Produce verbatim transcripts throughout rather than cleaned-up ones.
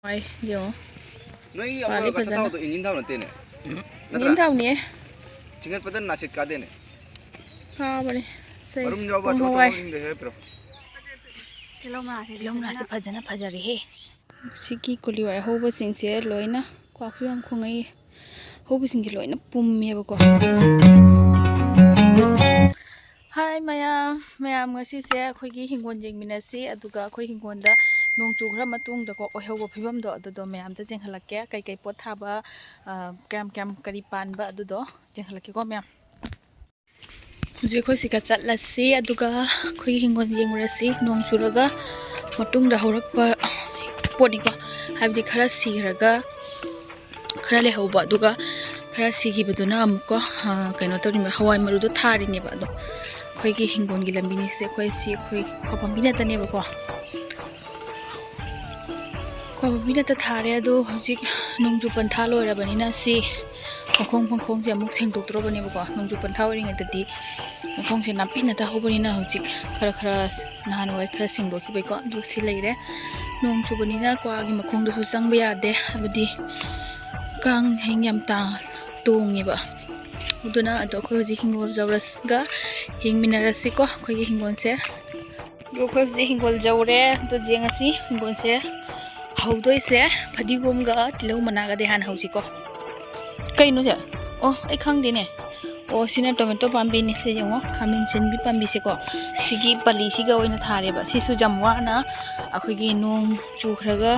ꯍꯣꯏ, ꯌꯦꯡꯉꯣ꯫ ꯅꯣꯏꯒꯤ ꯑꯃ ꯄꯥꯜꯂꯤ ꯀꯆꯥ ꯐꯖꯅ꯫ ꯊꯥꯎꯗꯣ ꯏꯟꯖꯤꯟ ꯊꯥꯎ ꯅꯠꯇꯦꯅꯦ? ꯅꯠꯇ꯭ꯔꯥ? ꯏꯟꯖꯤꯟ ꯊꯥꯎꯅꯦ꯫ ꯆꯤꯡꯈꯠꯄꯗ ꯅꯥꯁꯤꯠ ꯀꯥꯗꯦꯅꯦ? ꯀꯥꯕꯅꯦ꯫ ꯁꯦ, ꯃꯔꯨꯝ ꯌꯥꯎꯕ ꯄꯣꯡ ꯑꯆꯧ ꯍꯋꯥꯏ꯫ ꯑꯆꯧꯕꯁꯤꯡꯗꯣ ꯍꯦꯛ ꯄꯤꯔꯛꯑꯣ꯫ ꯇꯤꯜꯍꯧ ꯃꯅꯥꯁꯦ ꯇꯤꯜꯍꯧ ꯃꯅꯥꯁꯦ ꯐꯖꯅ ꯐꯖꯔꯦꯍꯦ꯫ ꯁꯤꯒꯤ ꯀꯣꯂꯤ ꯍꯋꯥꯏ ꯍꯧꯕꯁꯤꯡꯁꯦ ꯂꯣꯏꯅ ꯀ꯭ꯋꯥꯛꯁꯨ ꯌꯥꯝ ꯈꯣꯡꯉꯛꯏ꯫ ꯍꯧꯕꯁꯤꯡꯁꯦ ꯂꯣꯏꯅ ꯄꯨꯝꯃꯦꯕꯀꯣ꯫ ꯍꯥꯏ ꯃꯌꯥꯝ, ꯃꯌꯥꯝ ꯉꯁꯤꯁꯦ ꯑꯩꯈꯣꯏꯒꯤ ꯍꯤꯡꯒꯣꯜ ꯌꯦꯡꯃꯤꯟꯅꯁꯤ, ꯑꯗꯨꯒ ꯑꯩꯈꯣꯏ ꯍꯤꯡꯒꯣꯜꯗ ꯅꯣꯡ ꯆꯨꯈ꯭ꯔ ꯃꯇꯨꯡꯗꯀꯣ ꯑꯣꯏꯍꯧꯕ ꯐꯤꯕꯝꯗꯣ ꯑꯗꯨꯗꯣ ꯃꯌꯥꯝꯗ ꯌꯦꯡꯍꯜꯂꯛꯀꯦ꯫ ꯀꯩꯀꯩ ꯄꯣꯠ ꯊꯥꯕ, ꯑ, ꯀꯌꯥꯝ ꯀꯌꯥꯝ ꯀꯔꯤ ꯄꯥꯟꯕ ꯑꯗꯨꯗꯣ ꯌꯦꯡꯍꯜꯂꯛꯀꯦꯀꯣ ꯃꯌꯥꯝ꯫ ꯍꯧꯖꯤꯛ ꯑꯩꯈꯣꯏ ꯁꯤꯒ ꯆꯠꯂꯁꯤ, ꯑꯗꯨꯒ ꯑꯩꯈꯣꯏꯒꯤ ꯍꯤꯡꯒꯣꯜ ꯌꯦꯡꯉꯨꯔꯁꯤ꯫ ꯅꯣꯡ ꯆꯨꯔꯒ ꯃꯇꯨꯡꯗ ꯍꯧꯔꯛꯄ ꯄꯣꯠꯅꯤꯀꯣ, ꯍꯥꯏꯕꯗꯤ ꯈꯔ ꯁꯤꯈ꯭ꯔꯒ ꯈꯔ ꯂꯩꯍꯧꯕ, ꯑꯗꯨꯒ ꯈꯔ ꯁꯤꯈꯤꯕꯗꯨꯅ ꯑꯃꯨꯛꯀꯣ, ꯑ, ꯀꯩꯅꯣ ꯇꯧꯔꯤꯕ, ꯍꯋꯥꯏ ꯃꯔꯨꯗꯣ ꯊꯥꯔꯤꯅꯦꯕ꯫ ꯑꯗꯣ ꯑꯩꯈꯣꯏꯒꯤ ꯍꯤꯡꯒꯣꯜꯒꯤ ꯂꯝꯕꯤꯅꯤꯁꯦ, ꯑꯩꯈꯣꯏ ꯁꯤ ꯑꯩꯈꯣꯏ ꯈꯣꯏ ꯄꯥꯝꯕꯤ ꯅꯠꯇꯅꯦꯕꯀꯣ꯫ ꯈꯣꯏ ꯄꯥꯝꯕꯤ ꯅꯠꯇ ꯊꯥꯔꯦ, ꯑꯗꯣ ꯍꯧꯖꯤꯛ ꯅꯣꯡꯖꯨ ꯄꯟꯊꯥ ꯂꯣꯏꯔꯕꯅꯤꯅ ꯁꯤ ꯃꯈꯣꯡ ꯄꯪꯈꯣꯡꯁꯦ ꯑꯃꯨꯛ ꯁꯦꯡꯗꯣꯛꯇ꯭ꯔꯕꯅꯦꯕꯀꯣ꯫ ꯅꯣꯡꯖꯨ ꯄꯟꯊꯥ ꯑꯣꯏꯔꯤꯉꯩꯗꯗꯤ ꯃꯈꯣꯡꯁꯦ ꯅꯥꯄꯤ ꯅꯠꯇ ꯍꯧꯕꯅꯤꯅ ꯍꯧꯖꯤꯛ ꯈꯔ ꯈꯔ ꯅꯍꯥꯟꯋꯥꯏ ꯈꯔ ꯁꯦꯡꯗꯣꯛꯈꯤꯕꯩꯀꯣ꯫ ꯑꯗꯨ ꯁꯤ ꯂꯩꯔꯦ꯫ ꯅꯣꯡ ꯆꯨꯕꯅꯤꯅ ꯀ꯭ꯋꯥꯒꯤ ꯃꯈꯣꯡꯗꯁꯨ ꯆꯪꯕ ꯌꯥꯗꯦ, ꯍꯥꯏꯕꯗꯤ ꯀꯥꯡ ꯍꯦꯟ ꯌꯥꯝ ꯇꯥ-, ꯇꯣꯡꯉꯦꯕ꯫ ꯑꯗꯨꯅ ꯑꯗꯣ ꯑꯩꯈꯣꯏ ꯍꯧꯖꯤꯛ ꯍꯤꯡꯒꯣꯜ ꯌꯧꯔꯒ ꯌꯦꯡꯃꯤꯟꯅꯔꯁꯤꯀꯣ, ꯑꯩꯈꯣꯏꯒꯤ ꯍꯤꯡꯒꯣꯜꯁꯦ꯫ ꯑꯗꯣ ꯑꯩꯈꯣꯏ ꯍꯧꯖꯤꯛ ꯍꯤꯡꯒꯣꯜ ꯌꯧꯔꯦ꯫ ꯑꯗꯣ ꯌꯦꯡꯉꯁꯤ ꯍꯤꯡꯒꯣꯜꯁꯦ ꯍꯧꯗꯣꯏꯁꯦ ꯐꯗꯤꯒꯣꯝꯒ ꯇꯤꯜꯍꯧ ꯃꯅꯥꯒꯗꯤ ꯍꯥꯟꯅ ꯍꯧꯁꯤꯀꯣ꯫ ꯀꯩꯅꯣꯁꯦ? ꯑꯣ, ꯑꯩ ꯈꯪꯗꯦꯅꯦ꯫ ꯑꯣ, ꯁꯤꯅ ꯇꯣꯃꯦꯇꯣ ꯄꯥꯝꯕꯤꯅꯤ꯫ ꯁꯦ ꯌꯦꯡꯉꯣ, ꯈꯥꯃꯦꯟ ꯁꯤꯟꯕꯤ ꯄꯥꯝꯕꯤꯁꯦꯀꯣ꯫ ꯁꯤꯒꯤ ꯄꯂꯤꯁꯤꯒ ꯑꯣꯏꯅ ꯊꯥꯔꯦꯕ꯫ ꯁꯤꯁꯨ ꯌꯥꯝ ꯋꯥꯅ ꯑꯩꯈꯣꯏꯒꯤ ꯅꯣꯡ ꯆꯨꯈ꯭ꯔꯒ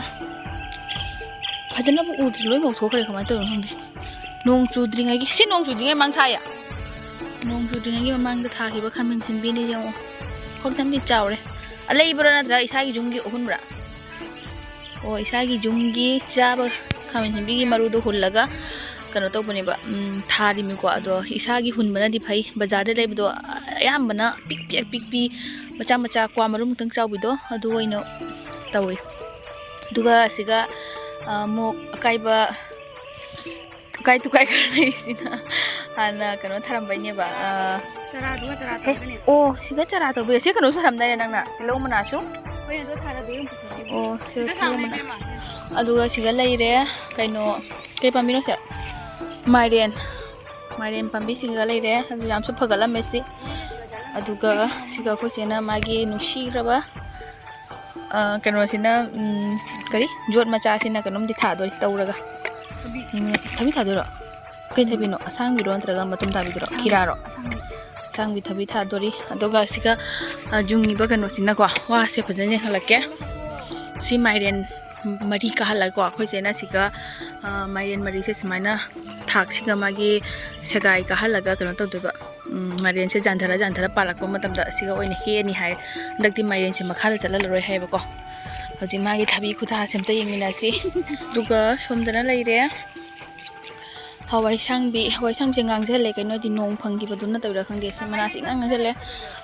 ꯐꯖꯅꯕꯨ ꯎꯗ꯭ꯔꯤ, ꯂꯣꯏ ꯉꯧꯊꯣꯛꯈ꯭ꯔꯦ꯫ ꯀꯃꯥꯏꯅ ꯇꯧꯔꯤꯅꯣ ꯈꯪꯗꯦ꯫ ꯅꯣꯡ ꯆꯨꯗ꯭ꯔꯤꯉꯩꯒꯤ, ꯁꯤ ꯅꯣꯡ ꯆꯨꯗ꯭ꯔꯤꯉꯩ ꯃꯃꯥꯡ ꯊꯥꯌꯦ? ꯅꯣꯡ ꯆꯨꯗ꯭ꯔꯤꯉꯩꯒꯤ ꯃꯃꯥꯡꯗ ꯊꯥꯈꯤꯕ ꯈꯥꯃꯦꯟ ꯁꯤꯟꯕꯤꯅꯤ ꯌꯦꯡꯉꯣ꯫ ꯈꯣꯛꯇꯝꯗꯤ ꯆꯥꯎꯔꯦ꯫ ꯑꯂꯩꯕ꯭ꯔꯣ ꯅꯠꯇ꯭ꯔꯒ ꯏꯁꯥꯒꯤ ꯌꯨꯝꯒꯤ ꯑꯍꯨꯟꯕ꯭ꯔꯥ? ꯑꯣ, ꯏꯁꯥꯒꯤ ꯌꯨꯝꯒꯤ ꯆꯥꯕ ꯈꯥꯃꯦꯟ ꯁꯤꯟꯕꯤꯒꯤ ꯃꯔꯨꯗꯣ ꯍꯨꯜꯂꯒ ꯀꯩꯅꯣ ꯇꯧꯕꯅꯦꯕ, ꯎꯝ, ꯊꯥꯔꯤꯃꯤꯀꯣ꯫ ꯑꯗꯣ ꯏꯁꯥꯒꯤ ꯍꯨꯟꯕꯅꯗꯤ ꯐꯩ꯫ ꯕꯖꯥꯔꯗ ꯂꯩꯕꯗꯣ ꯑꯌꯥꯝꯕꯅ ꯄꯤꯛ ꯄꯤꯛ ꯄꯤꯛꯄꯤ, ꯃꯆꯥ ꯃꯆꯥ ꯀ꯭ꯋꯥ ꯃꯔꯨꯝ ꯈꯛꯇꯪ ꯆꯥꯎꯕꯤꯗꯣ ꯑꯗꯨ ꯑꯣꯏꯅ ꯇꯧꯋꯤ꯫ ꯑꯗꯨꯒ ꯑꯁꯤꯒ, ꯑ, ꯃꯣꯛ ꯑꯀꯥꯏꯕ ꯇꯨꯀꯥꯏ ꯇꯨꯀꯥꯏ ꯈꯔ ꯂꯩꯔꯤꯁꯤꯅ ꯍꯥꯟꯅ ꯀꯩꯅꯣ ꯊꯥꯔꯝꯕꯩꯅꯦꯕ, ꯑ, ꯆꯔꯥꯗꯨꯒ ꯆꯔꯥ ꯑꯦ, ꯇꯧꯔꯒꯅꯦ꯫ ꯑꯣ, ꯁꯤꯒ ꯆꯔꯥ ꯇꯧꯕꯤꯔ-, ꯁꯤ ꯀꯩꯅꯣꯁꯨ ꯊꯥꯔꯝꯗꯥꯏꯅꯦ ꯅꯪꯅ? ꯇꯤꯜꯍꯧ ꯃꯅꯥꯁꯨ? ꯑꯩꯈꯣꯏꯅ ꯑꯗꯨ ꯊꯥꯔꯗꯤ ꯑꯗꯨꯝ ꯄꯨꯊꯣꯛꯑꯦ꯫ ꯑꯣ, ꯁꯤꯒ ꯁꯤꯗ ꯇꯤꯜꯍꯧ ꯊꯥꯕꯅꯦ ꯃꯅꯥ꯫ ꯏꯕꯦꯝꯃ꯫ ꯑꯗꯨꯒ ꯁꯤꯒ ꯂꯩꯔꯦ, ꯀꯩꯅꯣ, ꯀꯩ ꯄꯥꯝꯕꯤꯅꯣ ꯁꯦ? ꯃꯥꯏꯔꯦꯟ꯫ ꯃꯥꯏꯔꯦꯟ ꯄꯥꯝꯕꯤꯁꯤꯡꯒ ꯂꯩꯔꯦ꯫ ꯑꯗꯨ ꯌꯥꯝꯁꯨ ꯐꯒꯠꯂꯝꯃꯦ ꯁꯤ꯫ ꯑꯗꯨꯒ ꯁꯤꯒ ꯑꯩꯈꯣꯏ ꯆꯦꯅ ꯃꯥꯒꯤ ꯅꯨꯡꯁꯤꯈ꯭ꯔꯕ, ꯑ, ꯀꯩꯅꯣꯁꯤꯅ, ꯎꯝ, ꯀꯔꯤ? ꯌꯣꯠ ꯃꯆꯥꯁꯤꯅ ꯀꯩꯅꯣꯝꯗꯤ ꯊꯥꯗꯣꯔꯤ ꯇꯧꯔꯒ꯫ ꯎꯝ, ꯊꯕꯤ ꯊꯥꯗꯣꯏꯔꯣ? ꯀꯩ ꯊꯕꯤꯅꯣ? ꯑꯁꯥꯡꯕꯤꯔꯣ ꯅꯠꯇ꯭ꯔꯒ ꯃꯇꯨꯝ ꯇꯥꯕꯤꯗꯨꯔꯣ? ꯈꯤꯔꯥꯔꯣ? ꯑꯁꯥꯡꯕꯤ ꯊꯕꯤ ꯊꯥꯗꯣꯔꯤ꯫ ꯑꯗꯨꯒ ꯁꯤꯒ, ꯑ, ꯌꯨꯡꯉꯤꯕ ꯀꯩꯅꯣꯁꯤꯅꯀꯣ, ꯋꯥꯁꯦ ꯐꯖꯅ ꯌꯦꯡꯍꯜꯂꯛꯀꯦ꯫ ꯁꯤ ꯃꯥꯏꯔꯦꯟ ꯃꯔꯤ ꯀꯥꯍꯜꯂꯒꯀꯣ, ꯑꯩꯈꯣꯏ ꯆꯦꯅ ꯁꯤꯒ, ꯑ, ꯃꯥꯏꯔꯦꯟ ꯃꯔꯤꯁꯦ ꯁꯨꯃꯥꯏꯅ ꯊꯥꯛꯁꯤꯒ ꯃꯥꯒꯤ ꯁꯦꯒꯥꯏ ꯀꯥꯍꯜꯂꯒ ꯀꯩꯅꯣ ꯇꯧꯗꯣꯏꯕ꯫ ꯎꯝ, ꯃꯥꯏꯔꯦꯟꯁꯦ ꯌꯥꯟꯊꯔ ꯌꯥꯟꯊꯔ ꯄꯥꯜꯂꯛꯄ ꯃꯇꯝꯗ ꯑꯁꯤꯒ ꯑꯣꯏꯅ ꯍꯦꯛꯑꯅꯤ ꯍꯥꯏ꯫ ꯍꯟꯗꯛꯇꯤ ꯃꯥꯏꯔꯦꯟꯁꯦ ꯃꯈꯥꯗ ꯆꯠꯍꯜꯂꯔꯣꯏ ꯍꯥꯏꯌꯦꯕꯀꯣ꯫ ꯍꯧꯖꯤꯛ ꯃꯥꯒꯤ ꯊꯕꯤ ꯈꯨꯊꯥꯁꯦ ꯑꯝꯇ ꯌꯦꯡꯃꯤꯟꯅꯁꯤ꯫ ꯑꯗꯨꯒ ꯁꯣꯝꯗꯅ ꯂꯩꯔꯦ ꯍꯋꯥꯏꯁꯥꯡꯕꯤ꯫ ꯍꯋꯥꯏꯁꯥꯡꯕꯤꯁꯦ ꯉꯥꯡꯁꯤꯜꯂꯦ, ꯀꯩꯅꯣꯗꯤ ꯅꯣꯡ ꯐꯪꯈꯤꯕꯗꯨꯅ ꯇꯧꯔꯤꯔꯥ ꯈꯪꯗꯦ, ꯁꯤ ꯃꯅꯥꯁꯤ ꯏꯉꯥꯡ ꯉꯥꯡꯁꯤꯜꯂꯦ꯫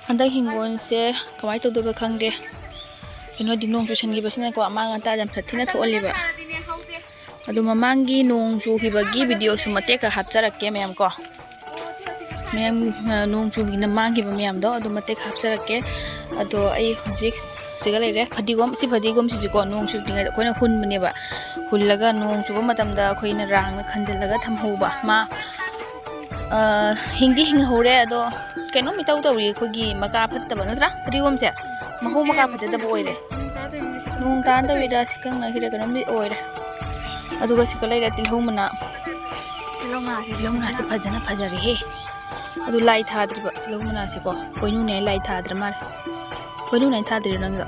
ꯍꯟꯗꯛ ꯍꯤꯡꯒꯣꯜꯁꯦ ꯀꯃꯥꯏꯅ ꯇꯧꯗꯣꯏꯕ ꯈꯪꯗꯦ꯫ ꯀꯩꯅꯣꯗꯤ ꯅꯣꯡ ꯆꯨꯁꯟꯈꯤꯕꯁꯤꯅꯀꯣ ꯑꯃꯥꯡ ꯑꯇꯥ ꯌꯥꯝ ꯊꯤꯅ ꯊꯣꯛꯍꯜꯂꯦꯕ꯫ ꯑꯗꯣ ꯃꯃꯥꯡꯒꯤ ꯅꯣꯡ ꯆꯨꯈꯤꯕꯒꯤ ꯚꯤꯗꯤꯑꯣꯁꯨ ꯃꯇꯦꯛ ꯈꯔ ꯍꯥꯞꯆꯔꯛꯀꯦ ꯃꯌꯥꯝ ꯀꯣ꯫ ꯃꯌꯥꯝ, ꯑ, ꯅꯣꯡ ꯆꯨꯕꯤꯅ ꯃꯥꯡꯈꯤꯕ ꯃꯌꯥꯝꯗꯣ ꯑꯗꯨ ꯃꯇꯦꯛ ꯍꯥꯞꯆꯔꯛꯀꯦ꯫ ꯑꯗꯣ ꯑꯩ ꯍꯧꯖꯤꯛ ꯁꯤꯒ ꯂꯩꯔꯦ ꯐꯗꯤꯒꯣꯝ꯫ ꯁꯤ ꯐꯗꯤꯒꯣꯝꯁꯤꯁꯨꯀꯣ ꯅꯣꯡ ꯆꯨꯗ꯭ꯔꯤꯉꯩꯗ ꯑꯩꯈꯣꯏꯅ ꯍꯨꯟꯕꯅꯦꯕ꯫ ꯍꯨꯜꯂꯒ ꯅꯣꯡ ꯆꯨꯕ ꯃꯇꯝꯗ ꯑꯩꯈꯣꯏꯅ ꯔꯥꯡꯅ ꯈꯟꯖꯤꯜꯂꯒ ꯊꯝꯍꯧꯕ꯫ ꯃꯥ, ꯑ, ꯍꯤꯡꯗꯤ ꯍꯤꯡꯍꯧꯔꯦ, ꯑꯗꯣ ꯀꯩꯅꯣꯝ ꯏꯇꯧ ꯇꯧꯔꯤ ꯑꯩꯈꯣꯏꯒꯤ ꯃꯀꯥ ꯐꯠꯇꯕ ꯅꯠꯇ꯭ꯔꯥ? ꯐꯗꯤꯒꯣꯝꯁꯦ ꯃꯍꯧ ꯃꯀꯥ ꯐꯖꯗꯕ ꯑꯣꯏꯔꯦ꯫ ꯅꯣꯡ ꯇꯥꯅ ꯇꯧꯔꯤꯔꯥ ꯁꯤ ꯀꯪꯅꯈꯤꯔ ꯀꯩꯅꯣꯝꯗꯤ ꯑꯣꯏꯔꯦ꯫ ꯑꯗꯨꯒ ꯁꯤꯒ ꯂꯩꯔꯦ ꯇꯤꯜꯍꯧ ꯃꯅꯥ꯫ ꯇꯤꯜꯍꯧ ꯃꯅꯥꯁꯦ ꯇꯤꯜꯍꯧ ꯃꯅꯥꯁꯦ ꯐꯖꯅ ꯐꯖꯔꯦꯍꯦ꯫ ꯑꯗꯨ ꯂꯥꯏ ꯊꯥꯗ꯭ꯔꯤꯕ ꯇꯤꯜꯍꯧ ꯃꯅꯥꯁꯦꯀꯣ꯫ ꯄꯣꯏꯅꯨꯅꯦ ꯂꯥꯏ ꯊꯥꯗ꯭ꯔ ꯃꯥꯜꯂꯦ꯫ ꯄꯣꯏꯅꯨꯅꯦ ꯊꯥꯗ꯭ꯔꯤꯔꯣ ꯅꯪꯒꯤꯗꯣ?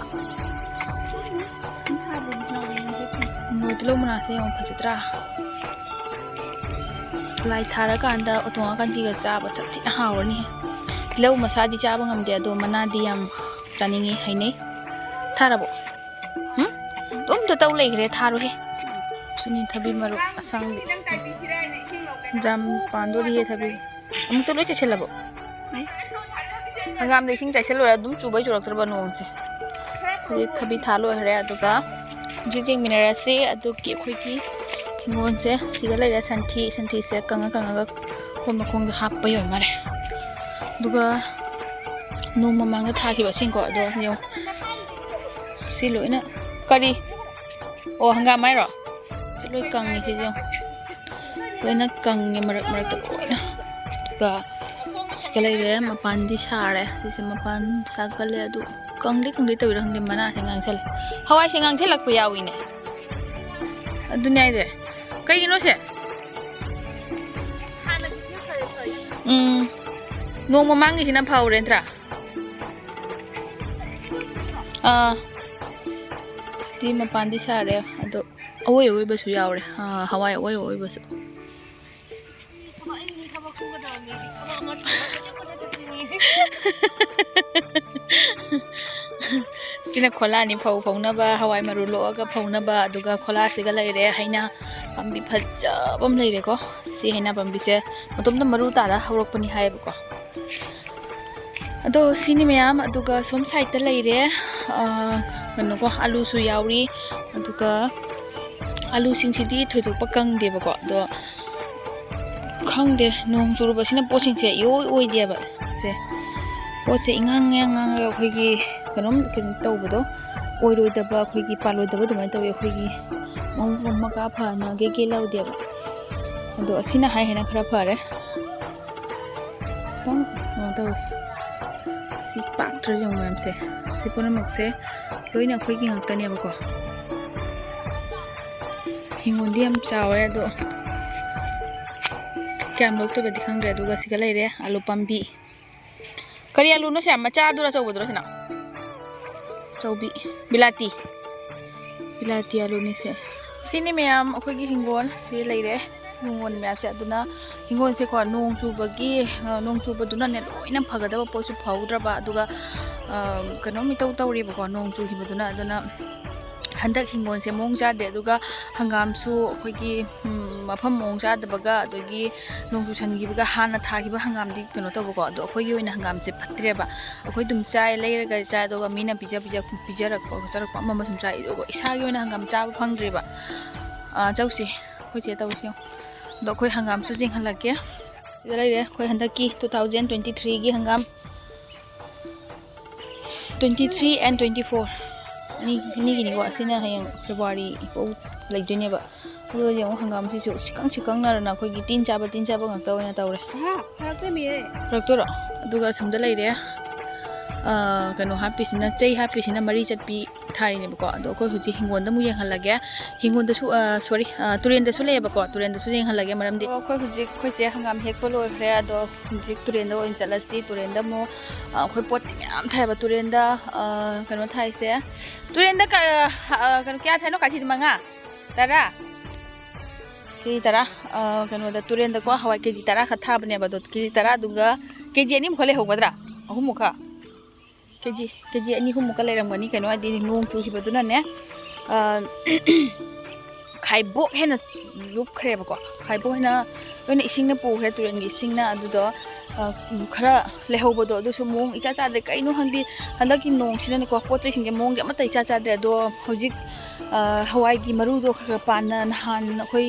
ꯎꯝ, ꯇꯤꯜꯍꯧ ꯃꯅꯥꯁꯦ ꯌꯥꯝ ꯐꯖꯗ꯭ꯔꯥ? ꯂꯥꯏ ꯊꯥꯔꯀꯥꯟꯗ ꯎꯇꯣꯡ ꯑꯀꯟꯁꯤꯒ ꯆꯥꯕ ꯆꯞ ꯊꯤꯅ ꯍꯥꯎꯔꯅꯤ꯫ ꯇꯤꯜꯍꯧ ꯃꯁꯥꯗꯤ ꯆꯥꯕ ꯉꯝꯗꯦ, ꯑꯗꯣ ꯃꯅꯥꯗꯤ ꯌꯥꯝ ꯆꯥꯅꯤꯡꯉꯤ, ꯍꯩꯅꯩ꯫ ꯊꯥꯔꯕꯣ? ꯎꯝ? ꯑꯗꯨꯝꯇ ꯇꯧ ꯂꯩꯈ꯭ꯔꯦ, ꯊꯥꯔꯨꯍꯦ꯫ ꯁꯤꯅꯤ ꯊꯕꯤ ꯃꯔꯨ ꯑꯁꯥꯡꯕꯤ꯫ ꯌꯥꯝ ꯄꯥꯟꯗꯣꯔꯤꯌꯦ ꯊꯕꯤ꯫ ꯑꯃꯨꯛꯇ ꯂꯣꯏ ꯆꯥꯏꯁꯜꯂꯕꯣ? ꯍꯪꯒꯥꯝꯗ ꯏꯁꯤꯡ ꯆꯥꯏꯁꯜꯂꯣꯏꯔ ꯑꯗꯨꯝ ꯆꯨꯕꯩ ꯆꯨꯔꯛꯇ꯭ꯔꯕ ꯅꯣꯡꯁꯦ꯫ ꯍꯧꯖꯤꯛ ꯊꯕꯤ ꯊꯥ ꯂꯣꯏꯈ꯭ꯔꯦ, ꯑꯗꯨꯒ ꯍꯧꯖꯤꯛ ꯌꯦꯡꯃꯤꯟꯅꯔꯁꯤ꯫ ꯑꯗꯨꯒꯤ ꯑꯩꯈꯣꯏꯒꯤ ꯍꯤꯡꯒꯣꯜꯁꯦ ꯁꯤꯒ ꯂꯩꯔꯦ, ꯁꯟꯊꯤ, ꯁꯟꯊꯤꯁꯦ ꯀꯪꯉ ꯀꯪꯉꯒ ꯑꯩꯈꯣꯏ ꯃꯈꯣꯡꯗ ꯍꯥꯞꯄ ꯌꯣꯟ ꯃꯥꯜꯂꯦ꯫ ꯑꯗꯨꯒ ꯅꯣꯡ ꯃꯃꯥꯡꯗ ꯊꯥꯈꯤꯕꯁꯤꯡꯀꯣ, ꯑꯗꯣ ꯌꯦꯡꯉꯨ꯫ ꯁꯤ ꯂꯣꯏꯅ ꯀꯔꯤ? ꯑꯣ, ꯍꯪꯒꯥꯝ ꯍꯥꯏꯔꯣ? ꯁꯤ ꯂꯣꯏ ꯀꯪꯉꯦ, ꯁꯤꯁꯦ ꯌꯦꯡꯉꯣ꯫ ꯂꯣꯏꯅ ꯀꯪꯉꯦ, ꯃꯔꯛ ꯃꯔꯛꯇ ꯂꯣꯏꯅ꯫ ꯑꯗꯨꯒ ꯁꯤꯒ ꯂꯩꯔꯦ, ꯃꯄꯥꯟꯗꯤ ꯁꯥꯔꯦ꯫ ꯁꯤꯁꯦ ꯃꯄꯥꯟ ꯁꯥꯒꯠꯂꯦ, ꯑꯗꯨ ꯀꯪꯗꯤ ꯀꯪꯗꯤ ꯇꯧꯔꯤꯔꯥ ꯈꯪꯗꯦ, ꯃꯅꯥꯁꯦ ꯉꯥꯡꯁꯜꯂꯦ꯫ ꯍꯋꯥꯏꯁꯦ ꯉꯥꯡꯁꯜꯂꯛꯄ ꯌꯥꯎꯏꯅꯦ꯫ ꯑꯗꯨꯅꯦ ꯍꯥꯏꯁꯦ꯫ ꯀꯩꯒꯤꯅꯣ ꯁꯦ? ꯎꯝ꯫ ꯅꯣꯡ ꯃꯃꯥꯡꯒꯤꯁꯤꯅ ꯐꯍꯧꯔꯦ ꯅꯠꯇ꯭ꯔꯥ? ꯑꯥ꯫ ꯁꯤꯗꯤ ꯃꯄꯥꯟꯗꯤ ꯁꯥꯔꯦ, ꯑꯗꯣ ꯑꯋꯣꯏ ꯑꯋꯣꯏꯕꯁꯨ ꯌꯥꯎꯔꯦ꯫ ꯑꯥ, ꯍꯋꯥꯏ ꯑꯋꯣꯏ ꯑꯋꯣꯏꯕꯁꯨ꯫ ꯁꯤꯅ ꯈꯣꯂꯥꯅꯤ, ꯐꯧ ꯐꯧꯅꯕ, ꯍꯋꯥꯏ ꯃꯔꯨ ꯂꯣꯛꯑꯒ ꯐꯧꯅꯕ, ꯑꯗꯨꯒ ꯈꯣꯂꯥꯁꯤꯒ ꯂꯩꯔꯦ꯫ ꯍꯩꯅꯥ ꯄꯥꯝꯕꯤ ꯐꯖꯕ ꯑꯃ ꯂꯩꯔꯦꯀꯣ꯫ ꯁꯤ ꯍꯩꯅꯥ ꯄꯥꯝꯕꯤꯁꯦ ꯃꯇꯣꯝꯇ ꯃꯔꯨ ꯇꯥꯔ ꯍꯧꯔꯛꯄꯅꯤ ꯍꯥꯏꯌꯦꯕꯀꯣ꯫ ꯑꯗꯣ ꯁꯤꯅꯤ ꯃꯌꯥꯝ, ꯑꯗꯨꯒ ꯁꯣꯝ ꯁꯥꯏꯠꯇ ꯂꯩꯔꯦ, ꯑ, ꯀꯩꯅꯣꯀꯣ, ꯑꯂꯨꯁꯨ ꯌꯥꯎꯔꯤ, ꯑꯗꯨꯒ ꯑꯂꯨꯁꯤꯡꯁꯤꯗꯤ ꯊꯣꯏꯗꯣꯛꯄ ꯀꯪꯗꯦꯕꯀꯣ꯫ ꯑꯗꯣ ꯈꯪꯗꯦ, ꯅꯣꯡ ꯆꯨꯔꯨꯕꯁꯤꯅ ꯄꯣꯠꯁꯤꯡꯁꯦ ꯏꯑꯣꯏ ꯑꯣꯏꯗꯦꯕ꯫ ꯁꯦ, ꯄꯣꯠꯁꯦ ꯏꯉꯥꯡ ꯉꯥꯡ ꯉꯥꯡꯉꯒ ꯑꯩꯈꯣꯏꯒꯤ ꯀꯩꯅꯣꯝ, ꯀꯩꯅꯣ ꯇꯧꯕꯗꯣ, ꯑꯣꯏꯔꯣꯏꯗꯕ, ꯑꯩꯈꯣꯏꯒꯤ ꯄꯥꯜꯂꯣꯏꯗꯕ ꯑꯗꯨꯃꯥꯏꯅ ꯇꯧꯋꯤ꯫ ꯑꯩꯈꯣꯏꯒꯤ ꯃꯑꯣꯡ ꯃꯀꯥ ꯐꯅ ꯒꯦ ꯒꯦ ꯂꯧꯗꯦꯕ꯫ ꯑꯗꯣ ꯑꯁꯤꯅ ꯍꯥꯏ ꯍꯦꯟꯅ ꯈꯔ ꯐꯔꯦ꯫ ꯈꯤꯇꯪ ꯀꯩꯅꯣ ꯇꯧꯋꯤ꯫ ꯁꯤ ꯄꯥꯛꯇ꯭ꯔ ꯌꯦꯡꯉꯨ ꯃꯌꯥꯝꯁꯦ꯫ ꯁꯤ ꯄꯨꯝꯅꯃꯛꯁꯦ ꯂꯣꯏꯅ ꯑꯩꯈꯣꯏꯒꯤ ꯉꯥꯛꯇꯅꯦꯕꯀꯣ꯫ ꯍꯤꯡꯒꯣꯜꯗꯤ ꯌꯥꯝ ꯆꯥꯎꯋꯦ, ꯑꯗꯣ ꯀꯌꯥꯝ ꯂꯣꯛꯇꯣꯏꯕꯗꯤ ꯈꯪꯗ꯭ꯔꯦ꯫ ꯑꯗꯨꯒ ꯁꯤꯒ ꯂꯩꯔꯦ ꯑꯂꯨ ꯄꯥꯝꯕꯤ꯫ ꯀꯔꯤ ꯑꯂꯨꯅꯣ ꯁꯦ? ꯃꯆꯥꯗꯨꯔ ꯑꯆꯧꯕꯗꯨꯔ ꯁꯤꯅ? ꯑꯆꯧꯕꯤ꯫ ꯕꯤꯂꯥꯇꯤ꯫ ꯕꯤꯂꯥꯇꯤ ꯑꯂꯨꯅꯤ ꯁꯦ꯫ ꯁꯤꯅꯤ ꯃꯌꯥꯝ ꯑꯩꯈꯣꯏꯒꯤ ꯍꯤꯡꯒꯣꯜ꯫ ꯁꯤ ꯂꯩꯔꯦ ꯍꯤꯡꯒꯣꯜ ꯃꯌꯥꯝꯁꯦ꯫ ꯑꯗꯨꯅ ꯍꯤꯡꯒꯣꯜꯁꯦꯀꯣ, ꯅꯣꯡ ꯆꯨꯕꯒꯤ, ꯑ, ꯅꯣꯡ ꯆꯨꯕꯗꯨꯅꯅꯦ ꯂꯣꯏꯅ ꯐꯒꯗꯕ ꯄꯣꯠꯁꯨ ꯐꯍꯧꯗ꯭ꯔꯕ, ꯑꯗꯨꯒ, ꯑ, ꯀꯩꯅꯣꯝ ꯏꯇꯧ ꯇꯧꯔꯤꯕꯀꯣ, ꯅꯣꯡ ꯆꯨꯈꯤꯕꯗꯨꯅ꯫ ꯑꯗꯨꯅ ꯍꯟꯗꯛ ꯍꯤꯡꯒꯣꯜꯁꯦ ꯃꯑꯣꯡ ꯆꯥꯗꯦ, ꯑꯗꯨꯒ ꯍꯪꯒꯥꯝꯁꯨ ꯑꯩꯈꯣꯏꯒꯤ, ꯎꯝ, ꯃꯐꯝ ꯃꯑꯣꯡ ꯆꯥꯗꯕꯒ, ꯑꯗꯒꯤ ꯅꯣꯡ ꯆꯨꯁꯟꯈꯤꯕꯒ ꯍꯥꯟꯅ ꯊꯥꯈꯤꯕ ꯍꯪꯒꯥꯝꯗꯤ ꯀꯩꯅꯣ ꯇꯧꯕꯀꯣ, ꯑꯗꯣ ꯑꯩꯈꯣꯏꯒꯤ ꯑꯣꯏꯅ ꯍꯪꯒꯥꯝꯁꯦ ꯐꯠꯇ꯭ꯔꯦꯕ꯫ ꯑꯩꯈꯣꯏ ꯑꯗꯨꯝ ꯆꯥꯏ, ꯂꯩꯔꯒ ꯆꯥꯏ, ꯑꯗꯨꯒ ꯃꯤꯅ ꯄꯤꯖ, ꯄꯤꯖ, ꯄꯤꯖꯔꯛꯄ ꯈꯣꯠꯆꯔꯛꯄ ꯑꯃ ꯑꯃ ꯁꯨꯝ ꯆꯥꯏ, ꯑꯗꯨꯒ ꯏꯁꯥꯒꯤ ꯑꯣꯏꯅ ꯍꯪꯒꯥꯝ ꯆꯥꯕ ꯐꯪꯗ꯭ꯔꯦꯕ꯫ ꯑꯥ, ꯆꯧꯁꯤ, ꯑꯩꯈꯣꯏ ꯆꯦ ꯇꯧꯔꯤꯁꯤ ꯌꯦꯡꯉꯣ꯫ ꯑꯗꯣ ꯑꯩꯈꯣꯏ ꯍꯪꯒꯥꯝꯁꯨ ꯌꯦꯡꯍꯜꯂꯛꯀꯦ꯫ ꯁꯤꯗ ꯂꯩꯔꯦ ꯑꯩꯈꯣꯏ ꯍꯟꯗꯛꯀꯤ two thousand twenty threeꯒꯤ ꯍꯪꯒꯥꯝ, twenty three and twenty four꯫ ꯑꯅꯤ ꯑꯅꯤꯒꯤꯅꯤꯀꯣ꯫ ꯑꯁꯤꯅ ꯍꯌꯦꯡ ꯐꯦꯕ꯭ꯔꯨꯋꯥꯔꯤ ꯐꯥꯎ ꯂꯩꯗꯣꯏꯅꯦꯕ꯫ ꯑꯗꯨꯒ ꯌꯦꯡꯉꯣ, ꯍꯪꯒꯥꯝꯁꯤꯁꯨ ꯁꯤꯀꯪ ꯁꯤꯀꯪꯅꯔꯅ ꯑꯩꯈꯣꯏꯒꯤ ꯇꯤꯟ ꯆꯥꯕ ꯇꯤꯟ ꯆꯥꯕ ꯉꯥꯛꯇ ꯑꯣꯏꯅ ꯇꯧꯔꯦ꯫ ꯐꯔꯛꯇꯣꯏꯔꯣ? ꯑꯗꯨꯒ ꯑꯁꯣꯝꯗ ꯂꯩꯔꯦ, ꯑꯥ, ꯀꯩꯅꯣ ꯍꯥꯞꯄꯤꯁꯤꯅ, ꯆꯩ ꯍꯥꯞꯄꯤꯁꯤꯅ ꯃꯔꯤ ꯆꯠꯄꯤ ꯊꯥꯔꯤꯅꯦꯕꯀꯣ꯫ ꯑꯗꯣ ꯑꯩꯈꯣꯏ ꯍꯧꯖꯤꯛ ꯍꯤꯡꯒꯣꯜꯗ ꯑꯃꯨꯛ ꯌꯦꯡꯍꯜꯂꯒꯦ꯫ ꯍꯤꯡꯒꯣꯜꯗꯁꯨ, ꯑꯥ, ꯁꯣꯔꯤ, ꯑꯥ, ꯇꯨꯔꯦꯟꯗꯁꯨ ꯂꯩꯌꯦꯕꯀꯣ, ꯇꯨꯔꯦꯟꯗꯁꯨ ꯌꯦꯡꯍꯜꯂꯒꯦ꯫ ꯃꯔꯝꯗꯤ ꯑꯗꯣ ꯑꯩꯈꯣꯏ ꯍꯧꯖꯤꯛ, ꯑꯩꯈꯣꯏꯁꯦ ꯍꯪꯒꯥꯝ ꯍꯦꯛꯄ ꯂꯣꯏꯈ꯭ꯔꯦ꯫ ꯑꯗꯣ ꯍꯧꯖꯤꯛ ꯇꯨꯔꯦꯟꯗ ꯑꯣꯏꯅ ꯆꯠꯂꯁꯤ꯫ ꯇꯨꯔꯦꯟꯗ ꯑꯃꯨꯛ, ꯑꯥ, ꯑꯩꯈꯣꯏ ꯄꯣꯠꯇꯤ ꯃꯌꯥꯝ ꯊꯥꯏꯌꯦꯕ ꯇꯨꯔꯦꯟꯗ꯫ ꯑꯥ, ꯀꯩꯅꯣ ꯊꯥꯏꯁꯦ, ꯇꯨꯔꯦꯟꯗ ꯀ-, ꯑꯥ, ꯀꯩꯅꯣ ꯀꯌꯥ ꯊꯥꯏꯅꯣ? ꯀꯥꯊꯤꯗ ꯃꯉꯥ? ꯇꯔꯥ? ꯀꯦ ꯖꯤ ꯇꯔꯥ, ꯑ, ꯀꯩꯅꯣꯗ, ꯇꯨꯔꯦꯟꯗꯀꯣ ꯍꯋꯥꯏ ꯀꯦ ꯖꯤ ꯇꯔꯥ ꯈꯛ ꯊꯥꯕꯅꯦꯕ꯫ ꯑꯗꯣ ꯀꯦ ꯖꯤ ꯇꯔꯥꯗꯨꯒ ꯀꯦ ꯖꯤ ꯑꯅꯤꯃꯨꯛꯈꯛ ꯂꯩꯍꯧꯒꯗ꯭ꯔꯥ? ꯑꯍꯨꯝꯃꯨꯛꯈꯛ? ꯀꯦ ꯖꯤ, ꯀꯦ ꯖꯤ ꯑꯅꯤ ꯑꯍꯨꯝꯃꯨꯛꯀ ꯂꯩꯔꯝꯒꯅꯤ꯫ ꯀꯩꯅꯣ ꯍꯥꯏꯗꯤ ꯅꯣꯡ ꯆꯨꯈꯤꯕꯗꯨꯅꯅꯦ, ꯑ, ꯈꯥꯏꯕꯣꯛ ꯍꯦꯟꯅ ꯂꯨꯞꯈ꯭ꯔꯦꯕꯀꯣ꯫ ꯈꯥꯏꯕꯣꯛ ꯍꯦꯟꯅ ꯂꯣꯏꯅ ꯏꯁꯤꯡꯅ ꯄꯨꯈ꯭ꯔꯦ, ꯇꯨꯔꯦꯟꯒꯤ ꯏꯁꯤꯡꯅ꯫ ꯑꯗꯨꯗꯣ, ꯑ, ꯈꯔ ꯂꯩꯍꯧꯕꯗꯣ ꯑꯗꯨꯁꯨ ꯃꯑꯣꯡ ꯏꯆꯥ ꯆꯥꯗ꯭ꯔꯦ꯫ ꯀꯩꯅꯣ ꯈꯪꯗꯦ, ꯍꯟꯗꯛꯀꯤ ꯅꯣꯡꯁꯤꯅꯅꯦꯀꯣ, ꯄꯣꯠ ꯆꯩꯁꯤꯡꯁꯦ ꯃꯑꯣꯡꯁꯦ ꯑꯃꯠꯇ ꯏꯆꯥ ꯆꯥꯗ꯭ꯔꯦ꯫ ꯑꯗꯣ ꯍꯧꯖꯤꯛ, ꯑ, ꯍꯋꯥꯏꯒꯤ ꯃꯔꯨꯗꯣ ꯈꯔ ꯈꯔ ꯄꯥꯟꯅ ꯅꯍꯥꯟ ꯑꯩꯈꯣꯏ